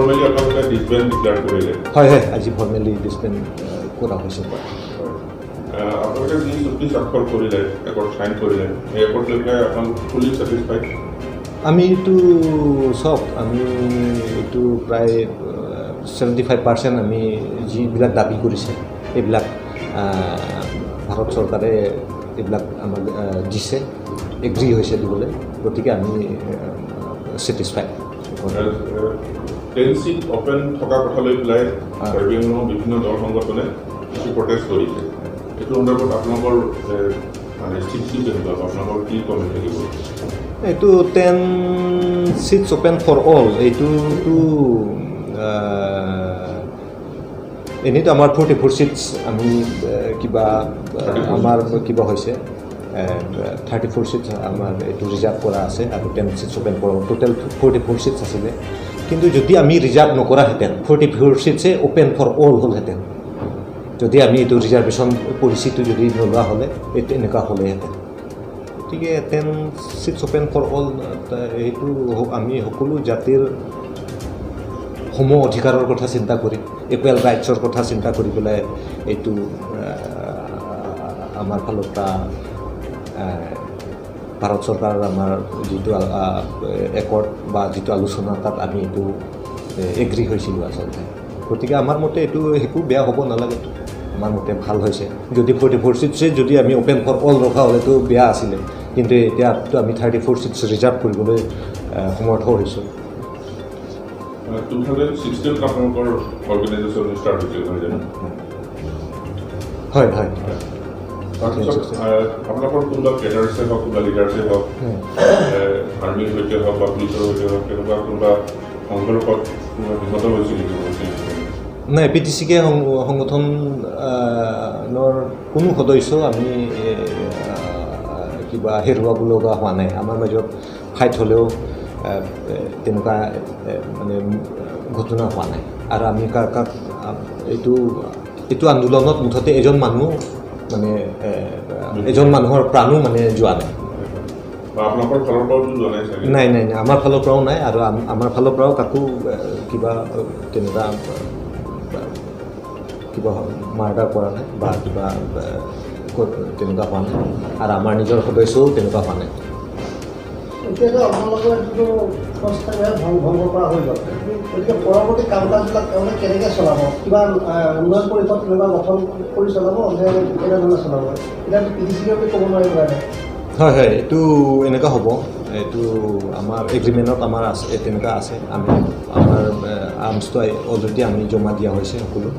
Formally আপোনালোকে ডিছবেণ্ড declare কৰিলে? হয়, আজি ফৰ্মেলি ডিছবেণ্ড কৰা হৈছে। আপোনালোকে যি চুক্তি স্বাক্ষৰ কৰিলে, একৰ্ড চাইন কৰিলে, সেই একৰ্ড লৈ পেলাই আপোনালোক ফুলি ছেটিছফাইড? আমি এইটো চাওক, আমি এইটো প্ৰায় 75% আমি যিবিলাক দাবী কৰিছে, এইবিলাক ভাৰত চৰকাৰে এইবিলাক আমাক দিছে, এগ্ৰী হৈছে দিবলৈ। গতিকে আমি ছেটিছফাইড। 10 চিট অপেন থকা কথা লৈ পেলাই কাৰ্বি আংলঙৰ বিভিন্ন দল সংগঠনে কিছু প্ৰটেষ্ট কৰিছে। এইটো সন্দৰ্ভত আপোনালোকৰ মানে স্থিতিটো কেনেকুৱা বা আপোনালোকৰ কি কমেণ্ট থাকিব? এইটো 10 seats open for all, এইটোতো এনেইতো আমাৰ 44 চিটছ আমি কিবা আমাৰ কিবা হৈছে, 34 চিটছ আমাৰ এইটো ৰিজাৰ্ভ কৰা আছে আৰু 10 seats open for total 44 seats আছিলে। কিন্তু যদি আমি ৰিজাৰ্ভ নকৰাহেঁতেন, 44 চিটছে অ'পেন ফৰ অল হ'লহেঁতেন। যদি আমি এইটো ৰিজাৰ্ভেশ্যন পলিচিটো যদি নোলোৱা হ'লে, এইটো এনেকুৱা হ'লেহেঁতেন। গতিকে 10 seats open for all, সেইটো আমি সকলো জাতিৰ সম অধিকাৰৰ কথা চিন্তা কৰি, ইকুৱেল ৰাইটছৰ কথা চিন্তা কৰি পেলাই এইটো আমাৰ ফালৰ পৰা ভাৰত চৰকাৰৰ আমাৰ যিটো একৰ্ড বা যিটো আলোচনা, তাত আমি এইটো এগ্ৰী হৈছিলোঁ আচলতে। গতিকে আমাৰ মতে এইটো একো বেয়া হ'ব নালাগে, আমাৰ মতে ভাল হৈছে। যদি 44 চিটছে যদি আমি অ'পেন ফৰ অল ৰখা হ'লেতো বেয়া আছিলে, কিন্তু এতিয়াতো আমি 34 চিটছ ৰিজাৰ্ভ কৰিবলৈ সমৰ্থ হৈছোঁ। 2016ত আপোনালোকৰ অৰ্গেনাইজেশ্যন ষ্টাৰ্ট হৈছিল, নহয় জানো? হয়। তাৰপিছত আপোনালোকৰ কোনোবা কেডাৰ্ছে হওক, কোনোবা লিডাৰ্ছে হওক, আৰ্মিৰ সৈতে হওক বা পুলিচৰ সৈতে হওক, তেনেকুৱা কোনোবা সংঘৰ্ষত কোনোবা নিহত হৈছিল নেকি? হৈছিল? নাই, পি টি চি কে সংগঠনৰ কোনো সদস্য আমি কিবা হেৰুৱাব লগা হোৱা নাই। আমাৰ মাজত ফাইট হ'লেও তেনেকুৱা মানে ঘটনা হোৱা নাই। আৰু আমি কাক কাক এইটো এইটো আন্দোলনত মুঠতে এজন মানুহ মানে এজন মানুহৰ প্ৰাণো মানে যোৱা নাই। বা আপোনালোকৰ ফালৰ পৰাওতো যোৱা নাই চাগে? নাই, আমাৰ ফালৰ পৰাও নাই আৰু আমাৰ ফালৰ পৰাও কাকো কিবা তেনেকুৱা কিবা মাৰ্ডাৰ কৰা নাই বা কিবা তেনেকুৱা হোৱা নাই আৰু আমাৰ নিজৰ সদস্যও তেনেকুৱা হোৱা নাই। এতিয়াতো আপোনালোকৰ যিটো ফাৰ্ষ্ট টাইমহে ভংগ কৰা হৈ গ'ল, গতিকে পৰৱৰ্তী কাম কাজবিলাক তেওঁলোকে কেনেকৈ চলাব? কিবা উন্নয়ন পৰিষদ তেনেকুৱা গঠন কৰি চলাব নে কেনেধৰণে চলাব? এতিয়া পি টি চি বুলি ক'ব নোৱাৰিব কাৰণে। হয়, এইটো এনেকুৱা হ'ব। এইটো আমাৰ এগ্ৰিমেণ্টত আমাৰ আছে, তেনেকুৱা আছে। আমি আমাৰ আৰ্মছটো অলৰেডি আমি জমা দিয়া হৈছে সকলো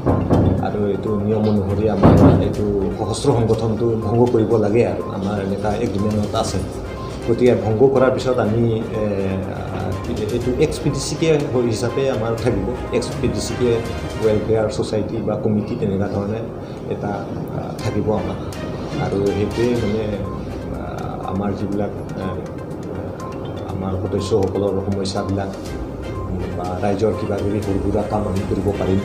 আৰু এইটো নিয়ম অনুসৰি আমাৰ এইটো সশস্ত্ৰ সংগঠনটো ভংগ কৰিব লাগে আৰু আমাৰ এনেকুৱা এগ্ৰিমেণ্টত আছে। গতিকে ভংগ কৰাৰ পিছত আমি এইটো এক্স পি টি চি কে হিচাপে আমাৰ থাকিব। এক্স পি টি চি কে ৱেলফেয়াৰ ছ'চাইটি বা কমিটি, তেনেকুৱা ধৰণে এটা থাকিব আমাৰ। আৰু সেইটোৱে মানে আমাৰ যিবিলাক আমাৰ সদস্যসকলৰ সমস্যাবিলাক বা ৰাইজৰ কিবা কিবি সৰু সুৰা কাম আমি কৰিব পাৰিম।